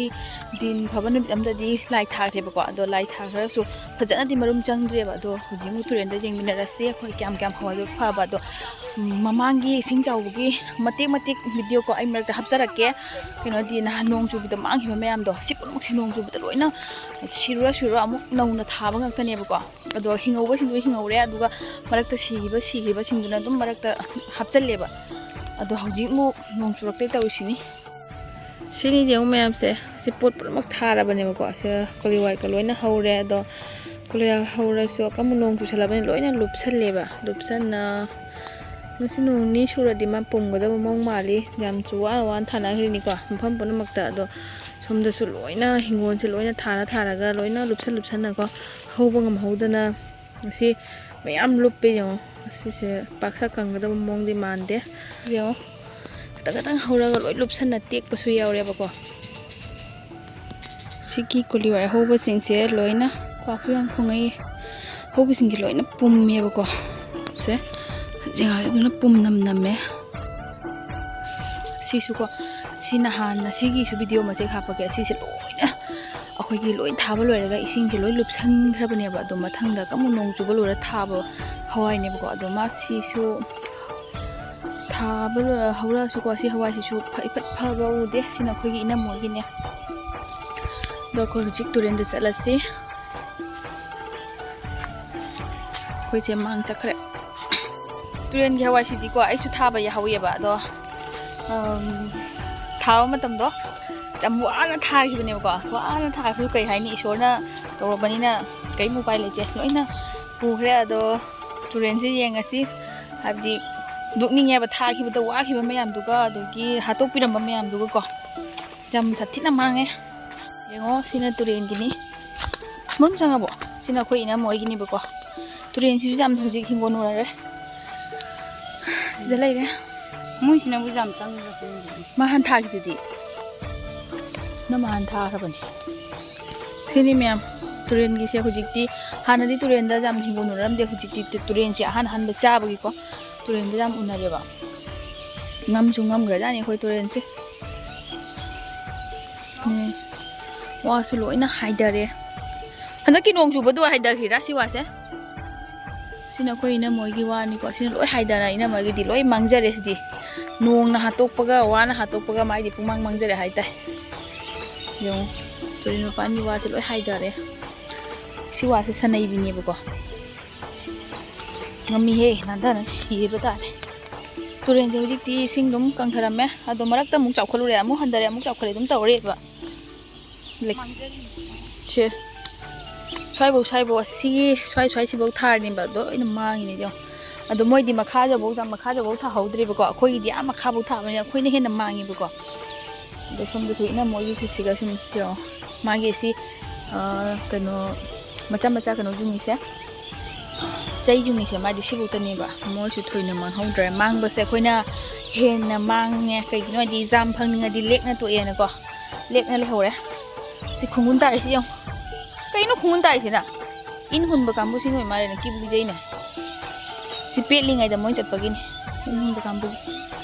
ꯗꯤꯟ ꯐꯕ ꯅꯨꯃꯤꯠ ꯑꯃꯗꯗꯤ ꯂꯥꯏ ꯊꯥꯈ꯭ꯔꯦꯕꯀꯣ꯫ ꯑꯗꯣ ꯂꯥꯏ ꯊꯥꯈ꯭ꯔꯁꯨ ꯐꯖꯅꯗꯤ ꯃꯔꯨꯝ ꯆꯪꯗ꯭ꯔꯦꯕ꯫ ꯑꯗꯣ ꯍꯧꯖꯤꯛ ꯑꯃꯨꯛ ꯇꯨꯔꯦꯟꯗ ꯌꯦꯡꯃꯤꯟꯅꯔꯁꯤ ꯑꯩꯈꯣꯏ ꯀꯌꯥꯝ ꯀꯌꯥꯝ ꯍꯋꯥꯏꯗꯣ ꯐꯕ꯫ ꯑꯗꯣ, ꯎꯝ, ꯃꯃꯥꯡꯒꯤ ꯏꯁꯤꯡ ꯆꯥꯎꯕꯒꯤ ꯃꯇꯦꯛ ꯃꯇꯦꯛ ꯚꯤꯗꯤꯑꯣꯀꯣ ꯑꯩ ꯃꯔꯛꯇ ꯍꯥꯞꯆꯔꯛꯀꯦ꯫ ꯀꯩꯅꯣꯗꯤ ꯅꯍꯥꯟ ꯅꯣꯡ ꯆꯨꯕꯗ ꯃꯥꯡꯈꯤꯕ ꯃꯌꯥꯝꯗꯣ ꯁꯤ ꯄꯨꯝꯅꯃꯛꯁꯦ ꯅꯣꯡ ꯆꯨꯕꯗ ꯂꯣꯏꯅ ꯁꯤꯔꯨꯔ ꯁꯤꯔꯨꯔ ꯑꯃꯨꯛ ꯅꯧꯅ ꯊꯥꯕ ꯉꯥꯛꯇꯅꯦꯕꯀꯣ꯫ ꯑꯗꯣ ꯍꯤꯡꯍꯧꯕꯁꯤꯡꯗꯨ ꯍꯤꯡꯍꯧꯔꯦ, ꯑꯗꯨꯒ ꯃꯔꯛꯇ ꯁꯤꯈꯤꯕ, ꯁꯤꯈꯤꯕꯁꯤꯡꯗꯨꯅ ꯑꯗꯨꯝ ꯃꯔꯛꯇ ꯍꯥꯞꯆꯜꯂꯦꯕ꯫ ꯑꯗꯣ ꯍꯧꯖꯤꯛ ꯑꯃꯨꯛ ꯅꯣꯡ ꯆꯨꯔꯛꯇꯣꯏ ꯇꯧꯔꯤꯁꯤꯅꯤ꯫ ꯁꯤꯅꯤ ꯌꯦꯡꯉꯨ ꯃꯌꯥꯝꯁꯦ, ꯁꯤ ꯄꯣꯠ ꯄꯨꯝꯅꯃꯛ ꯊꯥꯔꯕꯅꯦꯕꯀꯣ꯫ ꯁꯤ ꯀꯣꯂꯤ ꯍꯋꯥꯏꯒ ꯂꯣꯏꯅ ꯍꯧꯔꯦ꯫ ꯑꯗꯣ ꯀꯣꯂꯤ ꯍꯋꯥꯏ ꯍꯧꯔꯁꯨ ꯑꯀꯪꯕ ꯅꯣꯡ ꯆꯨꯁꯜꯂꯕꯅꯤꯅ ꯂꯣꯏꯅ ꯂꯨꯞꯁꯜꯂꯦꯕ꯫ ꯂꯨꯞꯁꯟꯅ ꯉꯁꯤ ꯅꯣꯡ ꯅꯤꯅꯤ ꯁꯨꯔꯗꯤ ꯃꯥ ꯄꯨꯝꯒꯗꯕ ꯃꯑꯣꯡ ꯃꯥꯜꯂꯤ꯫ ꯌꯥꯝ ꯆꯨ ꯋꯥꯅ ꯋꯥꯅ ꯊꯥꯅꯈ꯭ꯔꯤꯅꯤꯀꯣ ꯃꯐꯝ ꯄꯨꯝꯅꯃꯛꯇ꯫ ꯑꯗꯣ ꯁꯣꯝꯗꯁꯨ ꯂꯣꯏꯅ ꯍꯤꯡꯒꯣꯜꯁꯦ ꯂꯣꯏꯅ ꯊꯥꯔ ꯊꯥꯔꯒ ꯂꯣꯏꯅ ꯂꯨꯞꯁꯟ ꯂꯨꯞꯁꯟꯅꯀꯣ ꯍꯧꯕ ꯉꯝꯍꯧꯗꯅ ꯉꯁꯤ ꯃꯌꯥꯝ ꯂꯨꯞꯄꯦ꯫ ꯌꯦꯡꯉꯣ, ꯉꯁꯤꯁꯦ ꯄꯥꯛ ꯁꯛ ꯀꯪꯒꯗꯕ ꯃꯑꯣꯡꯗꯤ ꯃꯥꯟꯗꯦ꯫ ꯌꯦꯡꯉꯣ, ꯈꯤꯇꯪ ꯈꯤꯇꯪ ꯍꯧꯔꯒ ꯂꯣꯏ ꯂꯨꯞꯁꯟꯅ ꯇꯦꯛꯄꯁꯨ ꯌꯥꯎꯔꯦꯕꯀꯣ꯫ ꯁꯤꯒꯤ ꯀꯣꯂꯤ ꯍꯋꯥꯏ ꯍꯧꯕꯁꯤꯡꯁꯦ ꯂꯣꯏꯅ ꯀ꯭ꯋꯥꯛꯁꯨ ꯌꯥꯝ ꯈꯣꯡꯉꯛꯏ꯫ ꯍꯧꯕꯁꯤꯡꯁꯦ ꯂꯣꯏꯅ ꯄꯨꯝꯃꯦꯕꯀꯣ꯫ ꯁꯦ, ꯖꯒꯥꯗꯨꯅ ꯄꯨꯝꯅꯝ ꯅꯝꯃꯦ꯫ ꯁꯤꯁꯨꯀꯣ, ꯁꯤ ꯅꯍꯥꯟ ꯉꯁꯤꯒꯤꯁꯨ ꯚꯤꯗꯤꯑꯣ ꯃꯆꯦꯠ ꯍꯥꯞꯄꯒꯦ꯫ ꯑꯁꯤꯁꯦ ꯂꯣꯏꯅ ꯑꯩꯈꯣꯏꯒꯤ ꯂꯣꯏ ꯊꯥꯕ ꯂꯣꯏꯔꯒ ꯏꯁꯤꯡꯁꯦ ꯂꯣꯏ ꯂꯨꯞꯁꯟꯈ꯭ꯔꯕꯅꯦꯕ꯫ ꯑꯗꯣ ꯃꯊꯪꯗ ꯑꯃꯨꯛ ꯅꯣꯡ ꯆꯨꯕ ꯂꯣꯏꯔ ꯊꯥꯕ ꯍꯋꯥꯏꯅꯦꯕꯀꯣ꯫ ꯑꯗꯣ ꯃꯥ ꯁꯤꯁꯨ ꯊꯥꯕ ꯂꯣꯏ-, ꯍꯧꯔꯛꯑꯁꯨꯀꯣ, ꯁꯤ ꯍꯋꯥꯏꯁꯤꯁꯨ ꯐ-, ꯏꯐꯠ ꯐꯕ ꯎꯗꯦ꯫ ꯁꯤꯅ ꯑꯩꯈꯣꯏꯒꯤ ꯏꯅꯝꯃꯣꯏꯒꯤꯅꯦ꯫ ꯑꯗꯣ ꯑꯩꯈꯣꯏ ꯍꯧꯖꯤꯛ ꯇꯨꯔꯦꯟꯗ ꯆꯠꯂꯁꯤ꯫ ꯑꯩꯈꯣꯏꯁꯦ ꯃꯥꯡ ꯆꯠꯈ꯭ꯔꯦ꯫ ꯇꯨꯔꯦꯟꯒꯤ ꯍꯋꯥꯏꯁꯤꯗꯤꯀꯣ, ꯑꯩꯁꯨ ꯊꯥꯕ ꯌꯥꯍꯧꯋꯦꯕ꯫ ꯑꯗꯣ, ꯎꯝ, ꯊꯥꯕ ꯃꯇꯝꯗꯣ ꯌꯥꯝ ꯋꯥꯅ ꯊꯥꯈꯤꯕꯅꯦꯕꯀꯣ꯫ ꯋꯥꯅ ꯊꯥꯈꯤꯕ, ꯀꯩ ꯍꯥꯏꯅꯤ, ꯏꯁꯣꯔꯅ ꯇꯧꯔꯕꯅꯤꯅ ꯀꯔꯤꯝ ꯎꯄꯥꯏ ꯂꯩꯇꯦ, ꯂꯣꯏꯅ ꯄꯨꯈ꯭ꯔꯦ꯫ ꯑꯗꯣ ꯇꯨꯔꯦꯟꯁꯦ ꯌꯦꯡꯉꯁꯤ, ꯍꯥꯏꯕꯗꯤ ꯅꯣꯛꯅꯤꯡꯉꯦꯕ, ꯊꯥꯈꯤꯕꯗ ꯋꯥꯈꯤꯕ ꯃꯌꯥꯝꯗꯨꯒ, ꯑꯗꯒꯤ ꯍꯥꯠꯇꯣꯛꯄꯤꯔꯝꯕ ꯃꯌꯥꯝꯗꯨꯒꯀꯣ꯫ ꯌꯥꯝ ꯁꯥꯊꯤꯅ ꯃꯥꯡꯉꯦ꯫ ꯌꯦꯡꯉꯣ, ꯁꯤꯅ ꯇꯨꯔꯦꯟꯒꯤꯅꯤ꯫ ꯃꯔꯨꯝ ꯆꯪꯉꯕꯣ? ꯁꯤꯅ ꯑꯩꯈꯣꯏ ꯏꯅꯝꯃ ꯍꯣꯏꯒꯤꯅꯦꯕꯀꯣ꯫ ꯇꯨꯔꯦꯟꯁꯤꯁꯨ ꯌꯥꯝ ꯍꯧꯖꯤꯛ ꯍꯤꯡꯒꯣꯜ ꯎꯅꯔꯦ꯫ ꯁꯤꯗ ꯂꯩꯔꯦ꯫ ꯃꯣꯏꯁꯤꯅꯕꯨ ꯌꯥꯝ ꯆꯪꯕ꯭ꯔꯥ ꯈꯪꯗꯦ꯫ ꯃꯥ ꯍꯥꯟ ꯊꯥꯈꯤꯗꯨꯗꯤ꯫ ꯅꯃ ꯍꯥꯟ ꯊꯥꯈ꯭ꯔꯕꯅꯤ꯫ ꯁꯤꯅꯤ ꯃꯌꯥꯝ, ꯇꯨꯔꯦꯟꯒꯤꯁꯦ ꯍꯧꯖꯤꯛꯇꯤ, ꯍꯥꯟꯅꯗꯤ ꯇꯨꯔꯦꯟꯗ ꯌꯥꯝ ꯍꯤꯡꯒꯣꯜ ꯎꯅꯔꯝꯗꯦ, ꯍꯧꯖꯤꯛꯇꯤ ꯇꯨ-, ꯇꯨꯔꯦꯟꯁꯦ ꯑꯍꯥꯟ ꯑꯍꯥꯟꯕ ꯆꯥꯕꯒꯤꯀꯣ, ꯇꯨꯔꯦꯟꯗ ꯌꯥꯝ ꯎꯅꯔꯦꯕ꯫ ꯉꯝꯁꯨ ꯉꯝꯈ꯭ꯔꯖꯥꯠꯅꯤ ꯑꯩꯈꯣꯏ ꯇꯨꯔꯦꯟꯁꯦ꯫ ꯎꯝ꯫ ꯋꯥꯁꯨ ꯂꯣꯏꯅ ꯍꯥꯏꯊꯔꯦ꯫ ꯍꯟꯗꯛꯀꯤ ꯅꯣꯡ ꯆꯨꯕꯗꯨ ꯍꯥꯏꯊꯈ꯭ꯔꯤꯔꯥ ꯁꯤ ꯋꯥꯁꯦ? ꯁꯤꯅ ꯑꯩꯈꯣꯏ ꯏꯅꯝꯃꯣꯏꯒꯤ ꯋꯥꯅꯤꯀꯣ꯫ ꯁꯤꯅ ꯂꯣꯏ ꯍꯥꯏꯗꯅ ꯏꯅꯝꯃꯒꯤꯗꯤ ꯂꯣꯏ ꯃꯥꯡꯖꯔꯦ꯫ ꯁꯤꯗꯤ ꯅꯣꯡꯅ ꯍꯥꯠꯇꯣꯛꯄꯒ ꯋꯥꯅ ꯍꯥꯠꯇꯣꯛꯄꯒ ꯃꯥꯏꯗꯤ ꯄꯨꯡꯃꯥꯡ ꯃꯥꯡꯖꯔꯦ ꯍꯥꯏꯇꯥꯏ꯫ ꯌꯦꯡꯉꯨ, ꯇꯨꯔꯦꯟ ꯃꯄꯥꯟꯒꯤ ꯋꯥꯁꯦ ꯂꯣꯏ ꯍꯥꯏꯗꯔꯦ꯫ ꯁꯤ ꯋꯥꯁꯦ ꯁꯅꯩꯕꯤꯅꯦꯕꯀꯣ꯫ ꯉꯝꯃꯤꯍꯦ, ꯅꯥꯟꯊꯅ ꯁꯤꯕ ꯇꯥꯔꯦ꯫ ꯇꯨꯔꯦꯟꯁꯦ ꯍꯧꯖꯤꯛꯇꯤ ꯏꯁꯤꯡ ꯑꯗꯨꯝ ꯀꯪꯊꯔꯝꯃꯦ, ꯑꯗꯣ ꯃꯔꯛꯇ ꯑꯃꯨꯛ ꯆꯥꯎꯈꯠꯂꯨꯔꯦ, ꯑꯃꯨꯛ ꯍꯟꯊꯔꯦ, ꯑꯃꯨꯛ ꯆꯥꯎꯈꯠꯂꯦ ꯑꯗꯨꯝ ꯇꯧꯔꯦꯕ꯫ ꯂꯩ-, ꯁꯦ, ꯁ꯭ꯋꯥꯏꯐꯧ, ꯁ꯭ꯋꯥꯏꯐꯧ, ꯑꯁꯤꯒꯤ ꯁ꯭ꯋꯥꯏ, ꯁ꯭ꯋꯥꯏꯁꯤꯐꯧ ꯊꯥꯔꯅꯦꯕ, ꯂꯣꯏꯅ ꯃꯥꯡꯉꯤꯅꯦ ꯌꯦꯡꯉꯣ꯫ ꯑꯗꯣ ꯃꯣꯏꯗꯤ ꯃꯈꯥꯗꯐꯧ, ꯃꯈꯥꯗꯐꯧ ꯊꯥꯍꯧꯗ꯭ꯔꯦꯕꯀꯣ, ꯑꯩꯈꯣꯏꯒꯤꯗꯤ ꯑꯥ ꯃꯈꯥꯐꯧ ꯊꯥꯕꯅꯤꯅ ꯑꯩꯈꯣꯏꯅ ꯍꯦꯟꯅ ꯃꯥꯡꯉꯦꯕꯀꯣ꯫ ꯑꯗꯣ ꯁꯣꯝꯗꯁꯨ ꯏꯅꯝꯃꯣꯏꯒꯤꯁꯨ ꯁꯤꯒ ꯁꯨꯝ ꯌꯦꯡꯉꯣ, ꯃꯥꯒꯤ ꯁꯤ, ꯑ, ꯀꯩꯅꯣ, ꯃꯆꯥ ꯃꯆꯥ ꯀꯩꯅꯣ ꯌꯨꯡꯉꯤꯁꯦ, ꯆꯩ ꯌꯨꯡꯉꯤꯁꯦ, ꯃꯥꯗꯤ ꯁꯤꯐꯧꯇꯅꯦꯕ꯫ ꯃꯣꯏꯁꯨ ꯊꯣꯏꯅ ꯃꯥꯡꯍꯧꯗ꯭ꯔꯦ꯫ ꯃꯥꯡꯕꯁꯦ ꯑꯩꯈꯣꯏꯅ ꯍꯦꯟꯅ ꯃꯥꯡꯉꯦ꯫ ꯀꯩꯒꯤꯅꯣ ꯍꯥꯏꯗꯤ, ꯖꯥꯝ ꯐꯪꯅꯤꯡꯉꯗꯤ ꯂꯦꯛꯅ ꯇꯣꯛꯑꯦꯅꯀꯣ, ꯂꯦꯛꯅ ꯂꯩꯍꯧꯔꯦ꯫ ꯁꯤ ꯈꯣꯡꯒꯨꯟ ꯇꯥꯔꯤꯁꯤ ꯌꯦꯡꯉꯨ꯫ ꯀꯩꯅꯣ ꯈꯣꯡꯒꯨꯟ ꯇꯥꯔꯤꯁꯤꯅ? ꯏꯟ ꯍꯨꯟꯕ ꯀꯥꯡꯕꯨꯁꯤꯡ ꯑꯣꯏ ꯃꯥꯜꯂꯦꯅꯦ, ꯀꯤꯕꯨ ꯀꯤꯖꯩꯅꯦ꯫ ꯁꯤ ꯄꯦꯠꯂꯤꯉꯩꯗ ꯃꯣꯏ ꯆꯠꯄꯒꯤꯅꯤ, ꯏꯟ ꯍꯨꯟꯕ ꯀꯥꯡꯕꯨꯒꯤ꯫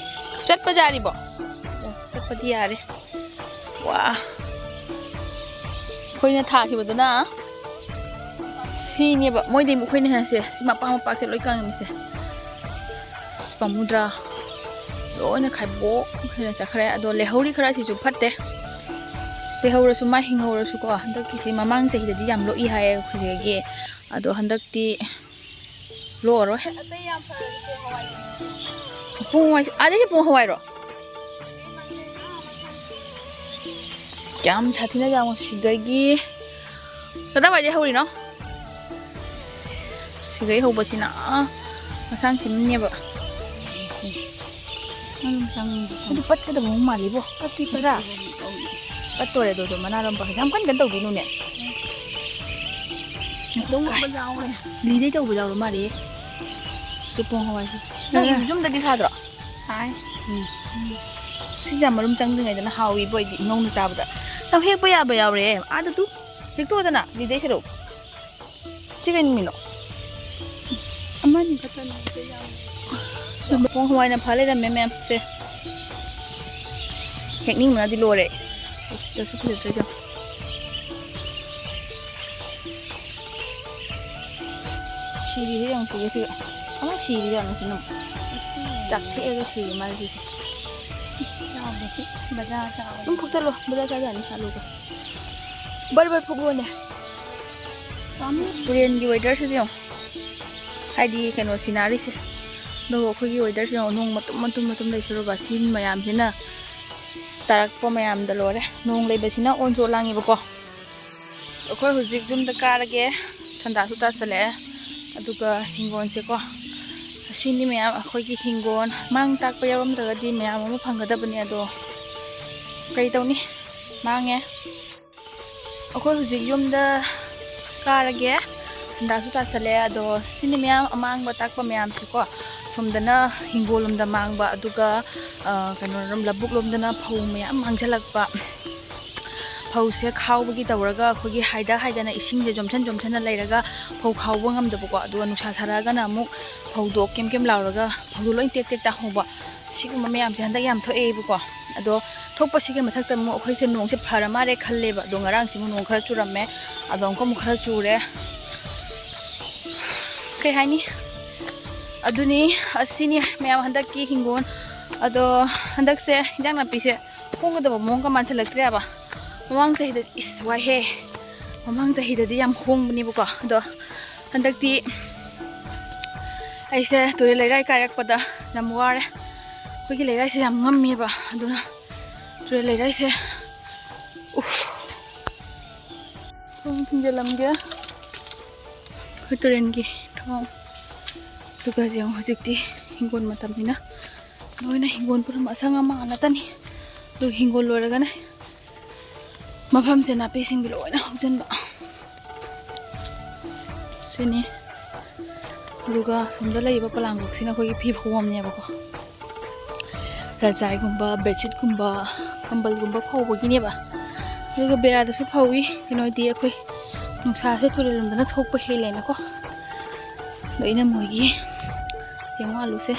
ꯆꯠꯄ ꯌꯥꯔꯤꯕꯣ? ꯑꯣ, ꯆꯠꯄꯗꯤ ꯌꯥꯔꯦ꯫ ꯋꯥ, ꯑꯩꯈꯣꯏꯅ ꯊꯥꯈꯤꯕꯗꯨꯅ ꯁꯤꯅꯦꯕ꯫ ꯃꯣꯏꯗꯤ ꯑꯩꯈꯣꯏꯅ ꯍꯦꯟꯅ ꯁꯦ, ꯁꯤ ꯃꯄꯥꯛ ꯃꯄꯥꯛꯁꯦ ꯂꯣꯏ ꯀꯪꯉꯝꯃꯤꯁꯦ꯫ ꯑꯁ, ꯄꯥꯝꯃꯨꯗ꯭ꯔꯥ? ꯂꯣꯏꯅ ꯈꯥꯏꯕꯣꯛ ꯍꯦꯟꯅ ꯆꯠꯈ꯭ꯔꯦ꯫ ꯑꯗꯣ ꯂꯩꯍꯧꯔꯤ ꯈꯔ ꯁꯤꯁꯨ ꯐꯠꯇꯦ꯫ ꯂꯩꯍꯧꯔꯁꯨ, ꯃꯥ ꯍꯤꯡꯍꯧꯔꯁꯨꯀꯣ, ꯍꯟꯗꯛꯀꯤꯁꯤ ꯃꯃꯥꯡ ꯆꯍꯤꯗꯗꯤ ꯌꯥꯝ ꯂꯣꯛꯏ ꯍꯥꯏꯌꯦ ꯑꯩꯈꯣꯏꯒꯤ꯫ ꯑꯗꯣ ꯍꯟꯗꯛꯇꯤ ꯂꯣꯛꯑꯔꯣꯏ꯫ ꯑꯇꯩ ꯌꯥꯝ ꯐꯔꯦ, ꯄꯣꯡ ꯍꯋꯥꯏ꯫ ꯄꯣꯡ ꯍꯋꯥꯏ, ꯑꯗꯩꯗꯤ ꯄꯣꯡ ꯍꯋꯥꯏꯔꯣ? ꯌꯥꯝ ꯁꯥꯊꯤꯅ ꯌꯥꯝ ꯁꯤꯗꯒꯤ ꯀꯗꯥꯏꯋꯥꯏꯗꯩ ꯍꯧꯔꯤꯅꯣ? ꯁꯤꯗꯩ ꯍꯧꯕꯁꯤꯅ, ꯑꯥ, ꯃꯁꯥꯡ ꯁꯤꯃꯅꯦꯕ꯫ ꯑꯗꯨꯝ ꯆꯪꯉꯤꯗꯤ ꯆꯪꯉꯤ꯫ ꯑꯗꯨ ꯄꯠꯀꯗꯕ ꯑꯃ ꯃꯥꯜꯂꯤꯕꯣ꯫ ꯄꯠꯇꯤ ꯅꯠꯇ꯭ꯔꯥ? ꯄꯠꯇꯤ ꯄꯠꯇꯤ ꯄꯠꯇꯣꯔꯦ ꯑꯗꯨꯗꯣ, ꯃꯅꯥꯔꯣꯝ ꯄꯠ-, ꯌꯥꯝ ꯀꯟ ꯀꯟ ꯇꯧꯕꯤꯅꯨꯅꯦ꯫ ꯑꯆꯧꯕ ꯌꯥꯎꯔꯦ꯫ ꯂꯤꯗꯩ ꯇꯧꯕ ꯌꯥꯎꯔ ꯃꯥꯜꯂꯦ꯫ ꯁꯤ ꯄꯣꯡ ꯍꯋꯥꯏꯁꯦ꯫ ꯅꯪ ꯑ꯫ ꯌꯨꯝꯗꯒꯤ ꯊꯥꯗ꯭ꯔꯣ? ꯊꯥꯏ꯫ ꯎꯝ꯫ ꯁꯤꯁꯦ ꯌꯥꯝ ꯃꯔꯨꯝ ꯆꯪꯗ꯭ꯔꯤꯉꯩꯗꯅ ꯍꯥꯎꯋꯤꯕꯣ ꯑꯩꯗꯤ ꯉꯧꯅ ꯆꯥꯕꯗ꯫ ꯅꯪ ꯍꯦꯛꯄ ꯌꯥꯕ ꯌꯥꯎꯔꯦ꯫ ꯑꯥꯗ ꯇꯨ꯫ ꯍꯦꯛꯇꯣꯛꯑꯣꯗꯅ, ꯂꯤꯗꯩ ꯁꯔꯨꯛ꯫ ꯁꯤ ꯀꯩ ꯅꯨꯃꯤꯠꯅꯣ? ꯑꯃꯅꯤ ꯈꯛꯇꯅꯤ, ꯑꯇꯩ ꯌꯥꯝꯗꯦ꯫ ꯄꯣꯡ ꯍꯋꯥꯏꯅ ꯐ ꯂꯩꯔꯝꯃꯦ ꯃꯌꯥꯝꯁꯦ꯫ ꯍꯦꯛꯅꯤꯡꯕꯅꯗꯤ ꯂꯣꯏꯔꯦ꯫ ꯁꯤꯗꯁꯨ ꯐꯖꯗ꯭ꯔꯣ ꯌꯦꯡꯉꯣ꯫ ꯁꯤꯔꯤꯁꯦ ꯌꯦꯡꯉꯨ, ꯁꯤꯒ ꯁꯤꯒ꯫ ꯑꯃ ꯁꯤꯔꯤ ꯌꯦꯡꯉꯨ ꯁꯤꯅ꯫ ꯆꯥꯛꯊꯦꯛꯑꯒ ꯁꯤꯔꯤ ꯃꯥꯜꯂꯦ ꯁꯤꯁꯦ꯫ ꯆꯥꯎꯕꯁꯤ ꯕꯖꯥꯔ ꯆꯥꯎꯕ꯫ ꯑꯗꯨꯝ ꯐꯨꯛꯆꯜꯂꯣ, ꯕꯖꯥꯔ ꯆꯥꯖꯥꯅꯤ ꯑꯂꯨꯒ꯫ ꯕꯔ ꯕꯔ ꯐꯨꯛꯂꯣꯅꯦ꯫ ꯄꯥꯝꯃꯨ꯫ ꯇꯨꯔꯦꯟꯒꯤ ꯋꯦꯗꯔꯁꯤꯁꯨ ꯌꯦꯡꯉꯣ꯫ ꯍꯥꯏꯗꯤ ꯀꯩꯅꯣ ꯁꯤꯅꯔꯤꯁꯦ꯫ ꯑꯗꯨꯒ ꯑꯩꯈꯣꯏꯒꯤ ꯋꯦꯗꯔꯁꯦ ꯌꯦꯡꯉꯣ, ꯅꯣꯡ ꯃꯇꯨꯝ ꯃꯇꯨꯝ ꯃꯇꯨꯝ ꯂꯩꯁꯜꯂꯨꯕ꯫ ꯁꯤ ꯃꯌꯥꯝꯁꯤꯅ ꯇꯥꯔꯛꯄ ꯃꯌꯥꯝꯗ ꯂꯣꯏꯔꯦ꯫ ꯅꯣꯡ ꯂꯩꯕꯁꯤꯅ ꯑꯣꯟꯁꯨ ꯑꯣꯟꯂꯥꯡꯉꯦꯕꯀꯣ꯫ ꯑꯩꯈꯣꯏ ꯍꯧꯖꯤꯛ ꯌꯨꯝꯗ ꯀꯥꯔꯒꯦ꯫ ꯊꯟꯗꯥꯁꯨ ꯇꯥꯁꯜꯂꯛꯑꯦ꯫ ꯑꯗꯨꯒ ꯍꯤꯡꯒꯣꯜꯁꯦꯀꯣ꯫ ꯑꯁꯤꯅꯤ ꯃꯌꯥꯝ ꯑꯩꯈꯣꯏꯒꯤ ꯍꯤꯡꯒꯣꯜ꯫ ꯃꯥꯡ ꯇꯥꯛꯄ ꯌꯥꯎꯔꯝꯗ꯭ꯔꯒꯗꯤ ꯃꯌꯥꯝ ꯑꯃ ꯐꯪꯒꯗꯕꯅꯦ, ꯑꯗꯣ ꯀꯩ ꯇꯧꯅꯤ? ꯃꯥꯡꯉꯦ꯫ ꯑꯩꯈꯣꯏ ꯍꯧꯖꯤꯛ ꯌꯨꯝꯗ ꯀꯥꯔꯒꯦ꯫ ꯊꯟꯗꯥꯁꯨ ꯇꯥꯁꯜꯂꯦ꯫ ꯑꯗꯣ ꯁꯤꯅꯤ ꯃꯌꯥꯝ ꯑꯃꯥꯡꯕ ꯇꯥꯛꯄ ꯃꯌꯥꯝꯁꯦꯀꯣ꯫ ꯁꯣꯝꯗꯅ ꯍꯤꯡꯒꯣꯜ ꯂꯣꯝꯗ ꯃꯥꯡꯕ, ꯑꯗꯨꯒ, ꯑ, ꯀꯩꯅꯣꯔꯣꯝ, ꯂꯧꯕꯨꯛ ꯂꯣꯝꯗꯅ ꯐꯧ ꯃꯌꯥꯝ ꯃꯥꯡꯁꯤꯜꯂꯛꯄ꯫ ꯐꯧꯁꯦ ꯈꯥꯎꯕꯒꯤ ꯇꯧꯔꯒ ꯑꯩꯈꯣꯏꯒꯤ ꯍꯥꯏꯗ ꯍꯥꯏꯗꯅ ꯏꯁꯤꯡꯁꯦ ꯌꯣꯝꯁꯟ ꯌꯣꯝꯁꯟꯅ ꯂꯩꯔꯒ ꯐꯧ ꯈꯥꯎꯕ ꯉꯝꯗꯕꯀꯣ꯫ ꯑꯗꯨꯒ ꯅꯨꯡꯁꯥ ꯁꯥꯔꯛꯑꯒꯅ ꯑꯃꯨꯛ ꯐꯧꯗꯣ ꯀꯦꯝ ꯀꯦꯝ ꯂꯥꯎꯔꯒ ꯐꯧꯗꯣ ꯂꯣꯏ ꯇꯦꯛ ꯇꯦꯛ ꯇꯥꯍꯧꯕ꯫ ꯁꯤꯒꯨꯝꯕ ꯃꯌꯥꯝꯁꯦ ꯍꯟꯗꯛ ꯌꯥꯝ ꯊꯣꯛꯑꯦꯕꯀꯣ꯫ ꯑꯗꯣ ꯊꯣꯛꯄꯁꯤꯒꯤ ꯃꯊꯛꯇ ꯑꯃꯨꯛ ꯑꯩꯈꯣꯏꯁꯦ ꯅꯣꯡꯁꯦ ꯐꯔ ꯃꯥꯜꯂꯦ ꯈꯜꯂꯦꯕ꯫ ꯑꯗꯣ ꯉꯔꯥꯡꯁꯤꯃꯨꯛ ꯅꯣꯡ ꯈꯔ ꯆꯨꯔꯝꯃꯦ, ꯑꯗꯣ ꯑꯃꯨꯛꯀ ꯑꯃꯨꯛ ꯈꯔ ꯆꯨꯔꯦ꯫ ꯀꯩ ꯍꯥꯏꯅꯤ? ꯑꯗꯨꯅꯤ, ꯑꯁꯤꯅꯤ ꯃꯌꯥꯝ ꯍꯟꯗꯛꯀꯤ ꯍꯤꯡꯒꯣꯜ ꯑꯗꯣ ꯍꯟꯗꯛꯁꯦ ꯏꯟꯖꯥꯡ ꯅꯥꯄꯤꯁꯦ ꯍꯣꯡꯒꯗꯕ ꯃꯑꯣꯡꯒ ꯃꯥꯟꯁꯤꯜꯂꯛꯇ꯭ꯔꯦꯕ꯫ ꯃꯃꯥꯡ ꯆꯍꯤꯗꯗꯤ, ꯏꯁ, ꯋꯥꯏꯍꯦ, ꯃꯃꯥꯡ ꯆꯍꯤꯗꯗꯤ ꯌꯥꯝ ꯍꯣꯡꯕꯅꯦꯕꯀꯣ꯫ ꯑꯗꯣ ꯍꯟꯗꯛꯇꯤ ꯑꯩꯁꯦ ꯇꯨꯔꯦꯜ ꯂꯩꯔꯥꯏ ꯀꯥꯏꯔꯛꯄꯗ ꯌꯥꯝ ꯋꯥꯔꯦ꯫ ꯑꯩꯈꯣꯏꯒꯤ ꯂꯩꯔꯥꯏꯁꯦ ꯌꯥꯝ ꯉꯝꯃꯦꯕ, ꯑꯗꯨꯅ ꯇꯨꯔꯦꯜ ꯂꯩꯔꯥꯏꯁꯦ, ꯎꯐ꯫ ꯊꯣꯡ ꯊꯤꯡꯖꯤꯜꯂꯝꯒꯦ꯫ ꯑꯩꯈꯣꯏ ꯇꯨꯔꯦꯟꯒꯤ ꯊꯣꯡ꯫ ꯑꯗꯨꯒ ꯌꯦꯡꯉꯣ, ꯍꯧꯖꯤꯛꯇꯤ ꯍꯤꯡꯒꯣꯜ ꯃꯇꯝꯅꯤꯅ ꯂꯣꯏꯅ ꯍꯤꯡꯒꯣꯜ ꯄꯨꯝꯅꯃꯛ ꯑꯁꯪ ꯑꯃꯥꯟ ꯉꯥꯛꯇꯅꯤ꯫ ꯑꯗꯨꯒ ꯍꯤꯡꯒꯣꯜ ꯂꯣꯏꯔꯒꯅ ꯃꯐꯝꯁꯦ ꯅꯥꯄꯤ ꯁꯤꯡꯕꯤ ꯂꯣꯏꯅ ꯍꯧꯖꯤꯟꯕ꯫ ꯁꯤꯅꯤ꯫ ꯑꯗꯨꯒ ꯁꯣꯝꯗ ꯂꯩꯔꯤꯕ ꯄꯣꯂꯥꯡꯈꯣꯛꯁꯤꯅ ꯑꯩꯈꯣꯏꯒꯤ ꯐꯤ ꯐꯧꯐꯝꯅꯦꯕꯀꯣ꯫ ꯔꯖꯥꯏꯒꯨꯝꯕ, ꯕꯦꯗꯁꯤꯠꯀꯨꯝꯕ, ꯀꯝꯕꯜꯒꯨꯝꯕ ꯐꯧꯕꯒꯤꯅꯦꯕ꯫ ꯑꯗꯨꯒ ꯕꯦꯔꯥꯗꯁꯨ ꯐꯧꯏ꯫ ꯀꯩꯅꯣꯗꯤ ꯑꯩꯈꯣꯏ ꯅꯨꯡꯁꯥꯁꯦ ꯇꯨꯔꯦꯜ ꯂꯣꯝꯗꯅ ꯊꯣꯛꯄ ꯍꯦꯜꯂꯦꯅꯀꯣ꯫ ꯑꯗꯣ ꯏꯅꯝꯃ ꯍꯣꯏꯒꯤ ꯌꯦꯡꯉꯣ, ꯑꯂꯨꯁꯦ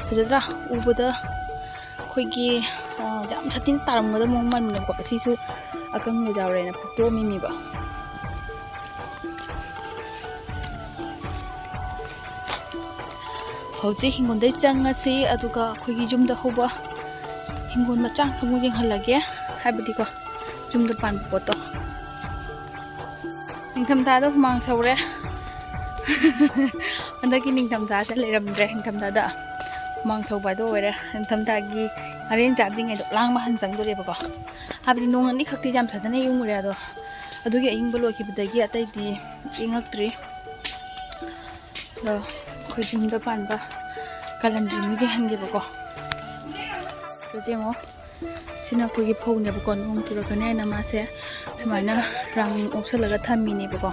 ꯐꯖꯗ꯭ꯔꯥ? ꯎꯕꯗ ꯑꯩꯈꯣꯏꯒꯤ, ꯑ, ꯌꯥꯝ ꯁꯥꯊꯤꯅ ꯇꯥꯔꯝꯒꯗꯕ ꯃꯑꯣꯡ ꯃꯥꯟꯕꯅꯦꯕꯀꯣ꯫ ꯑꯁꯤꯁꯨ ꯑꯀꯪꯕ ꯌꯥꯎꯔꯦꯅ ꯐꯨꯠꯇꯣꯛꯑꯝꯃꯤꯅꯦꯕ꯫ ꯍꯧꯖꯤꯛ ꯍꯤꯡꯒꯣꯜꯗꯩ ꯆꯪꯉꯁꯤ, ꯑꯗꯨꯒ ꯑꯩꯈꯣꯏꯒꯤ ꯌꯨꯝꯗ ꯍꯧꯕ ꯍꯤꯡꯒꯣꯜ ꯃꯆꯥ ꯑꯃꯨꯛ ꯌꯦꯡꯍꯜꯂꯒꯦ꯫ ꯍꯥꯏꯕꯗꯤꯀꯣ, ꯌꯨꯝꯗ ꯄꯥꯟꯕ ꯄꯣꯠꯇꯣ꯫ ꯅꯤꯡꯊꯝꯊꯥꯗ ꯍꯨꯃꯥꯡ ꯁꯧꯔꯦ꯫ ꯍꯟꯗꯛꯀꯤ ꯅꯤꯡꯊꯝꯊꯥꯁꯦ ꯂꯩꯔꯝꯗ꯭ꯔꯦ꯫ ꯅꯤꯡꯊꯝꯊꯥꯗ ꯍꯨꯃꯥꯡ ꯁꯧꯕ ꯍꯥꯏꯗꯣ ꯑꯣꯏꯔꯦ꯫ ꯅꯤꯡꯊꯝꯊꯥꯒꯤ ꯉꯥꯔꯦꯟ ꯆꯥꯗ꯭ꯔꯤꯉꯩꯗꯣ ꯂꯥꯡꯕ ꯍꯥꯟꯅ ꯆꯪꯗꯣꯔꯦꯕꯀꯣ꯫ ꯍꯥꯏꯕꯗꯤ ꯅꯣꯡ ꯑꯅꯤꯈꯛꯇꯤ ꯌꯥꯝ ꯐꯖꯅ ꯏꯪꯉꯨꯔꯦ, ꯑꯗꯣ ꯑꯗꯨꯒꯤ ꯑꯏꯪꯕ ꯂꯣꯏꯈꯤꯕꯗꯒꯤ ꯑꯇꯩꯗꯤ ꯏꯪꯉꯛꯇ꯭ꯔꯤ꯫ ꯑꯗꯣ ꯑꯩꯈꯣꯏ ꯌꯨꯝꯗ ꯄꯥꯟꯕ ꯀꯥꯂꯟꯗ꯭ꯔꯤ ꯑꯃ ꯌꯦꯡꯍꯟꯒꯦꯕꯀꯣ꯫ ꯁꯤꯗ ꯌꯦꯡꯉꯣ, ꯁꯤꯅ ꯑꯩꯈꯣꯏꯒꯤ ꯐꯧꯅꯦꯕꯀꯣ꯫ ꯅꯣꯡ ꯆꯨꯔꯛꯀꯅꯤ ꯍꯥꯏꯅ ꯃꯥꯁꯦ ꯁꯨꯃꯥꯏꯅ ꯔꯥꯎꯟ ꯑꯣꯞꯁꯜꯂꯒ ꯊꯝꯃꯤꯅꯦꯕꯀꯣ,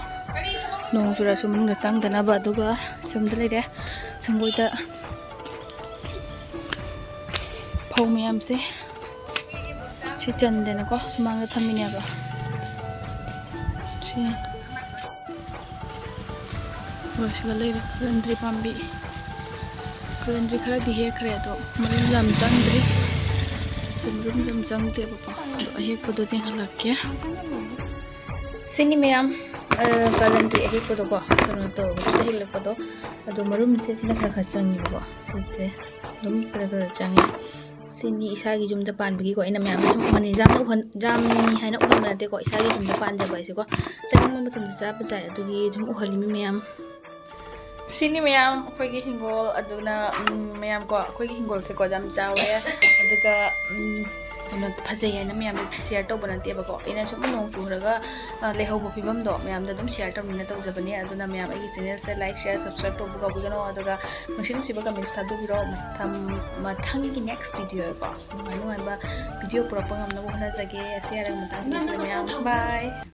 ꯅꯣꯡ ꯆꯨꯔꯁꯨ ꯃꯅꯨꯡꯗ ꯆꯪꯗꯅꯕ꯫ ꯑꯗꯨꯒ ꯁꯣꯝꯗ ꯂꯩꯔꯦ ꯁꯪꯒꯣꯏꯗ ꯐꯧ ꯃꯌꯥꯝꯁꯦ꯫ ꯁꯤ ꯆꯟꯗꯦꯅꯀꯣ ꯁꯨꯃꯥꯡꯗ ꯊꯝꯃꯤꯅꯦꯕ꯫ ꯁꯤ ꯍꯣꯏ, ꯁꯤꯒ ꯂꯩꯔꯦ ꯀꯂꯟꯗ꯭ꯔꯤ ꯄꯥꯝꯕꯤ꯫ ꯀꯂꯟꯗ꯭ꯔꯤ ꯈꯔꯗꯤ ꯍꯦꯛꯈ꯭ꯔꯦ, ꯑꯗꯣ ꯃꯔꯨꯝ ꯌꯥꯝ ꯆꯪꯗ꯭ꯔꯤ꯫ ꯁꯤ ꯃꯔꯨꯝ ꯌꯥꯝ ꯆꯪꯗꯦꯕꯀꯣ꯫ ꯑꯗꯣ ꯑꯍꯦꯛꯄꯗꯣ ꯌꯦꯡꯍꯜꯂꯛꯀꯦ꯫ ꯁꯤꯅꯤ ꯃꯌꯥꯝ, ꯑ, ꯀꯂꯟꯗ꯭ꯔꯤ ꯑꯍꯦꯛꯄꯗꯣꯀꯣ, ꯀꯩꯅꯣ ꯇꯧꯕꯁꯤꯗ ꯍꯦꯛꯂꯛꯄꯗꯣ꯫ ꯑꯗꯣ ꯃꯔꯨꯝꯁꯦ ꯁꯤꯅ ꯈꯔ ꯈꯔ ꯆꯪꯉꯦꯕꯀꯣ꯫ ꯁꯤꯁꯦ ꯑꯗꯨꯝ ꯈꯔ ꯈꯔ ꯆꯪꯉꯦ꯫ ꯁꯤꯅꯤ ꯏꯁꯥꯒꯤ ꯌꯨꯝꯗ ꯄꯥꯟꯕꯒꯤꯀꯣ, ꯑꯩꯅ ꯃꯌꯥꯝꯗ ꯁꯨꯝ ꯎꯍꯟꯅꯤꯡꯉꯤ꯫ ꯌꯥꯝꯅ ꯎꯍꯟ-, ꯌꯥꯝꯃꯤ ꯍꯥꯏꯅ ꯎꯍꯟꯕ ꯅꯠꯇꯦꯀꯣ, ꯏꯁꯥꯒꯤ ꯌꯨꯝꯗ ꯄꯥꯟꯖꯕ ꯍꯥꯏꯁꯦꯀꯣ꯫ ꯆꯥꯅꯤꯡꯕ ꯃꯇꯝꯗ ꯆꯥꯕ ꯌꯥꯏ, ꯑꯗꯨꯒꯤ ꯑꯗꯨꯝ ꯎꯍꯜꯂꯤꯃꯤ ꯃꯌꯥꯝ꯫ ꯁꯤꯅꯤ ꯃꯌꯥꯝ ꯑꯩꯈꯣꯏꯒꯤ ꯍꯤꯡꯒꯣꯜ꯫ ꯑꯗꯨꯅ, ꯎꯝ, ꯃꯌꯥꯝ ꯀꯣ, ꯑꯩꯈꯣꯏꯒꯤ ꯍꯤꯡꯒꯣꯜꯁꯦꯀꯣ ꯌꯥꯝ ꯆꯥꯎꯋꯦ, ꯑꯗꯨꯒ, ꯎꯝ, ꯀꯩꯅꯣ, ꯐꯖꯩ ꯍꯥꯏꯅ ꯃꯌꯥꯝꯗ share ꯇꯧꯕ ꯅꯠꯇꯦꯕꯀꯣ, ꯑꯩꯅ ꯁꯨꯝ ꯅꯣꯡ ꯆꯨꯔꯒ, ꯑ, ꯂꯩꯍꯧꯕ ꯐꯤꯕꯝꯗꯣ ꯃꯌꯥꯝꯗ ꯑꯗꯨꯝ share ꯇꯧꯅꯤꯡꯅ ꯇꯧꯖꯕꯅꯦ꯫ ꯑꯗꯨꯅ ꯃꯌꯥꯝ ꯑꯩꯒꯤ channelꯁꯦ like, share, subscribe ꯇꯧꯕ ꯀꯥꯎꯕꯤꯒꯅꯣ, ꯑꯗꯨꯒ ꯅꯨꯡꯁꯤ ꯅꯨꯡꯁꯤꯕ comments ꯊꯥꯗꯣꯛꯄꯤꯔꯣ꯫ ꯃꯊꯪ, ꯃꯊꯪꯒꯤ next videoꯀꯣ ꯅꯨꯡꯉꯥꯏ ꯅꯨꯡꯉꯥꯏꯕ video ꯄꯨꯔꯛꯄ ꯉꯝꯅꯕ ꯍꯣꯠꯅꯖꯒꯦ꯫ ꯑꯁꯤ ꯍꯥꯏꯔꯒ ꯃꯇꯥꯡ ꯄꯤꯔꯁꯤ ꯃꯌꯥꯝ꯫ Bye꯫